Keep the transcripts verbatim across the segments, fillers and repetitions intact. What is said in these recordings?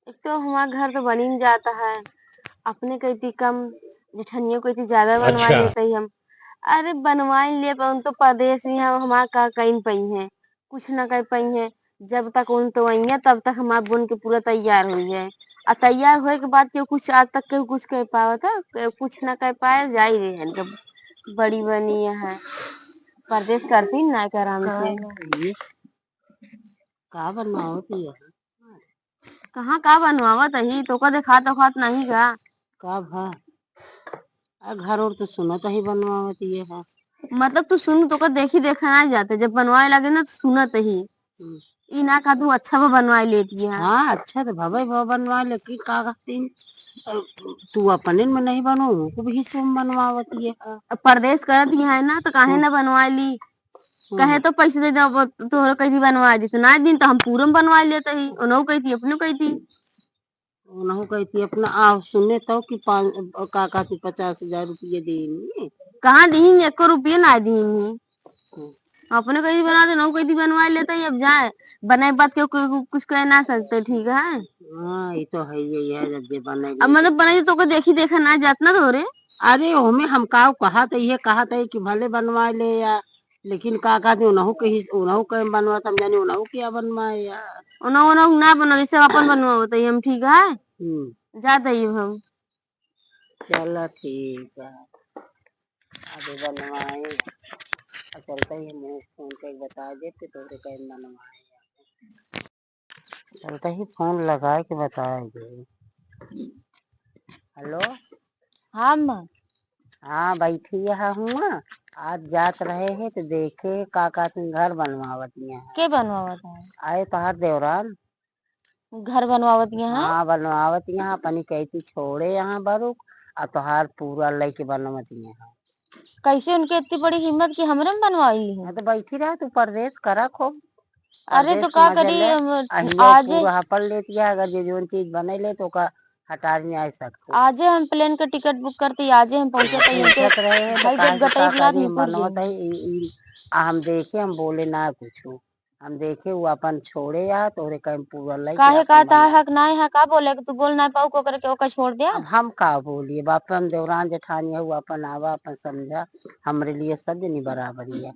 एक तो हमार घर तो बनी न जाता है, अपने कइती कम, जेठनियो कइती ज्यादा बनवा अच्छा। लेते ही हम। अरे बनवाई ले, पर उन तो परदेस में हम, हमार का कइन पइहैं, कुछ ना कइ पइहैं। जब तक उन तो अइहैं, तब तक हमार बन के पूरा तैयार होइ जाए। आ तैयार होए के बाद केहू कुछ, आज तक केहू कुछ कइ पावत है? केहू कुछ ना कइ पाए, जाई रहे हैं जब बड़ी बनी है। परदेस करती ना के आराम का से। बा ये? का बनवावत ही है? कहाँ का बनवावत ही? तोका देखात ओखात नहीं का? का भा? आ घर ओर तो सुनत ही बनवावत ये है। मतलब तू सुन, तोका देखी देखा ना जाते, जब बनवाए लागे ना तो सुनत ही। हम्म। ई ना का तू अच्छा बा बनवाए लेती है। हाँ, अच्छा तो भवे बा बनवाए, लेकिन का कहती, अ, तू अपने में नहीं बनवाओ, उनको भी हिस्सों में बनवावत ये है। अब परदेस करत ही है ना, तो काहे हम्म। ना बनवाए ली? कहे हम्म। तो पैसे दे दो, वो तोहरा कइती बनवा देती। ना दिन तो हम पूरा में बनवा लेते ही, उनहु कइती, अपने कइती। उनहु कइती अपना, आ, सुने तो कि पाँच, का कहती, पचास हजार रुपये देनी। कहाँ दीन? एको रुपये ना दीन ही। हम्म। अपने कइती बना दे, उनहु कइती बनवा लेते ही। अब जाए, बनाए बात के कोई कु-, कुछ कह ना सकते, ठीक है? हाँ, ये तो है, ये है, जब जे बनाए अब ले। मतलब बनाए तो को देखी देखा ना जात ना तोरे। अरे, ओमे हम का कहा तो ये कहा था कि भले बनवा ले या लेकिन का कहते, उनहु के ही, उनहु के बनवात, हम जानी उनहु के बनवाए यार। उनहु, उनहु ना बनवा, जैसे अपन बनवावत ही हम, ठीक है? हम्म। जात ही हम। चला ठीक है, अबे बनवाए। आ चलता ही हम फोन करके बता दे कि तोरे कहीं बनवाए। चलता ही फोन लगाए के बताए दे। हेलो। हाँ माँ। हाँ, बैठी यहाँ हुआ। आज जात रहे हैं तो देखे काका सिंह घर बनवावत यहाँ। के बनवावत है? आए तोहार देवरान। घर बनवावत यहाँ? हाँ, बनवावत यहाँ, अपनी कइती छोड़े यहाँ बरुक, आ तोहार पूरा लइके बनवत यहाँ। कैसे उनके इतनी बड़ी हिम्मत कि हमरे में बनवाई ली? हाँ, तो बैठी रहे, तू परदेस करा खूब। अरे, परदेस तो का करी, हम आ हियाँ आजे पूरा हपड़ लेती है, अगर जे जौन चीज बने ले, तो ओका हटा नहीं आए सकते। आजे हम प्लेन के टिकट बुक करती, आजे हम पहुँचत ही, उनके पूछत रहे हैं, तो भाई, जब काहे से गटई का इतना करी, नहीं हम पूछ बनवत है, ई, ई, आ हम देखे, हम बोले ना कुछ। हम देखे, वो अपन छोड़े आ, तोरे कहीं पूरा लइके काहे अपन का तहा बनवा। हक नाय है, का बोले कि तू बोल ना पाऊ, ओकरे के, ओकर छोड़ दे। अब हम का बोलिए, बापन देवरान जेठानी है, वो अपन आवा, अपन समझा, हमरे लिए सब जनी बराबरी है।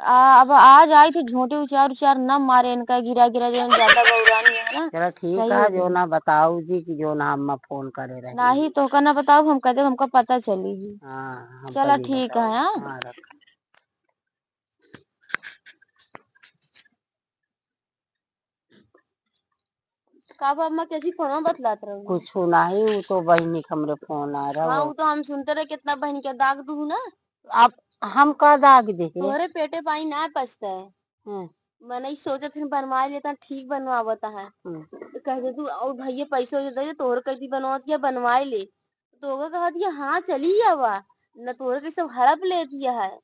आ, अब आज आई थी झोंटी उचार उचार न मारे इनका, गिरा गिरा जो ज्यादा बौरानी है ना। चला ठीक सही है, हो जो गई। ना बताऊ जी कि जो ना हम फोन करे रहे। नाही तो का ना बताऊ, हम कहते हमका पता चली ही। हाँ, हम चला कभी ठीक है, बताऊ। हाँ। हाँ, रख। का बा, अम्मा कैसी फोन बतलात रहू? कुछ नाही, वो तो बहिनी के हमरे फोन आ रहा हाँ, हो। वो तो हम सुनते रहे कितना बहन के दाग दू ना। आप हम का दाग दे? तोहरे पेटे पानी ना पचता है। हम्म। मनई सोचत है बनवा लेता, ठीक बनवावता है। हम्म। तो कह दे तू, और भैया पैसो दे दे, तोहरे कह दी बनवा दिया, बनवाए ले। तो ओकर कहा दिया, हाँ चली आवा, न तोहरे के सब हड़प ले दिया है।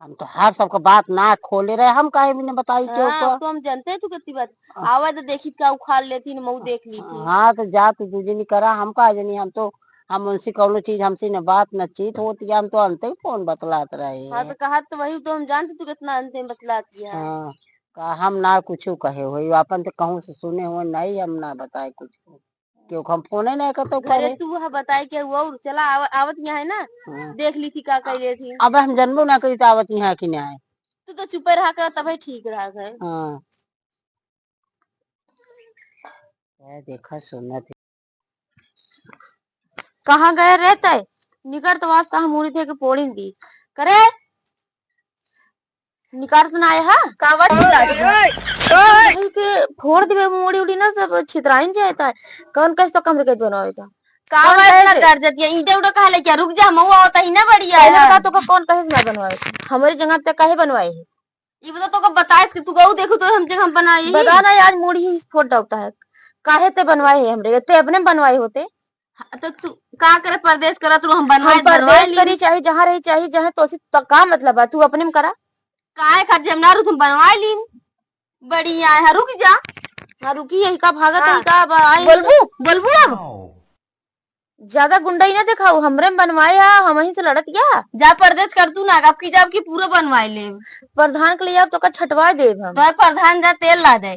हम तो हर सबके बात ना खोले रहे, हम काहे भी न बताई के हाँ, ओकर। तो हम जानते हैं तू कितनी बात। आ। आवा तो देखी का उखाड़ लेती न मऊ देख ली थी। हाँ, तो जा तू दूजनी करा, हम का जनी, हम तो, हम उनसे कौनो चीज हमसे न बात न चीत होती है, हम तो अंते ही फोन बतलात रहे। हाँ, तो कहा तो वही तो हम जानते तू कितना अंते में बतलाती है। हाँ, का हम ना कुछ कहे होई, अपन तो कहूँ से सुने हुए नहीं, हम ना बताए कुछ। क्यों हम फोने नहीं करते घरे करे। तू वह बताए के वो और चला आव-, आवत यहाँ है ना, हाँ। देख ली थी का कह ले थी। अब हम जनबो ना करी तो आवत यहाँ कि नहीं आए। तू तो चुपे रहा कर तबे ठीक रहा है। हाँ। ए, देखा सुना थी। कहाँ गए रे तय? निकर तो वास्ता हम मुड़ी थे के पोड़ी दी। करे? निकार तो ना आए हा? कावा चिल्ला रही है? भाई के फोड़ देबे मुड़ी उड़ी ना, सब छितराइन जाता है। कौन कैसे तो कमरे के बनावे का? कावा कौन इतना कैसे? कर देती है? ईंटे उठा कहा लेके आ? रुक जा, हम हुआ होता ही ना बढ़िया पहले है। बता तो का कौन कैसे ना बनवाए? हमारी जगह पे काहे बनवाए है? ये बता तो का बताए कि तू गऊ देखो तो हम जगह हम बनाए ही। बता ना यार, मुड़ी ही फोड़ डालता है। काहे ते बनवाए है हमरे? ते अपने में बनवाए होते। हाँ, तो तू का करे, परदेस करत रहो, हम बनवाए, हम परदेस बनवाए ली। करी, चाहे जहाँ रही, चाहे जहाँ, तो उसी तो का मतलब है, तू अपने में करा। काहे खातिर हम ना रुक, हम बनवाए ली। बढ़िया है, रुक जा। हाँ, रुकी, यही का भागत हाँ। है, का अब आई बोलबू, बोलबू अब। ज्यादा गुंडई ना दिखाऊ, हमरे में बनवाए है, हम ही से लड़त या। जा परदेस कर तू ना, अब की जाब की पूरा बनवाए ले। प्रधान के लिए अब तो का छटवा देब हम। तो प्रधान जा तेल ला दे।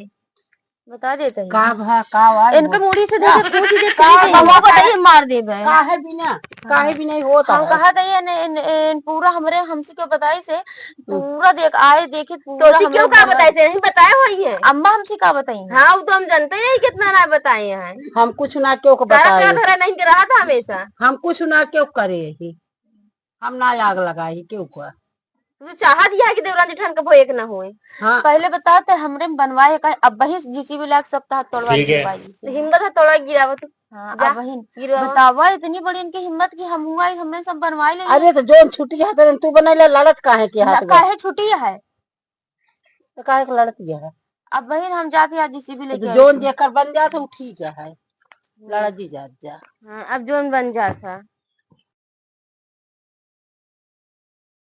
बता देते हैं। का भा, का आवाज इनका बोल? मुड़ी से का? देखे, पूछ देखे, का कहीं बाबा? हमको बताइए, मार देबे। काहे बिना, काहे हाँ। बिना ही होता हम है? कहा था ये ने, इन, इन पूरा हमरे, हमसे क्यों बताई से, हम्म। पूरा देख, आए देखे, पूरा तो उसी हमरे क्यों का बताई से? यही बताए हुई है। अम्मा हमसे का बताई है? हाँ, वो तो हम जानते हैं कितना ना बताए हैं। हम कुछ ना क्यों को सारा बताए। का धरा नहीं के रहा था हमेशा। हम कुछ ना क्यों करे ही। हम ना आग लगाई केहू का। तू तो चाहत यह है कि देवरान जेठान कबो एक ना होए। हाँ। पहले बताओ तो हमरे में बनवाए का, अब वही जेसीबी लाग सब तहार तोड़वा ठीक है। गिरवाई। तो हिम्मत है तोड़ा गिरावा तू। हाँ, जा, अब वही गिरवावा। बतावा इतनी बड़ी इनकी हिम्मत कि हम हुआ, हमने सब बनवाए ले। अरे तो जोन छुट्टी है तो तू बनाई ले, लड़त काहे के हाथ ना, में? काहे छुट्टी है? तो काहे के लड़त गया है? अब वही हम जाते हैं जेसीबी तो लेके जोन आए। जेकर बन जात है, वो ठीक है। लड़ा जी जात जा। हाँ, अब जोन बन जात है।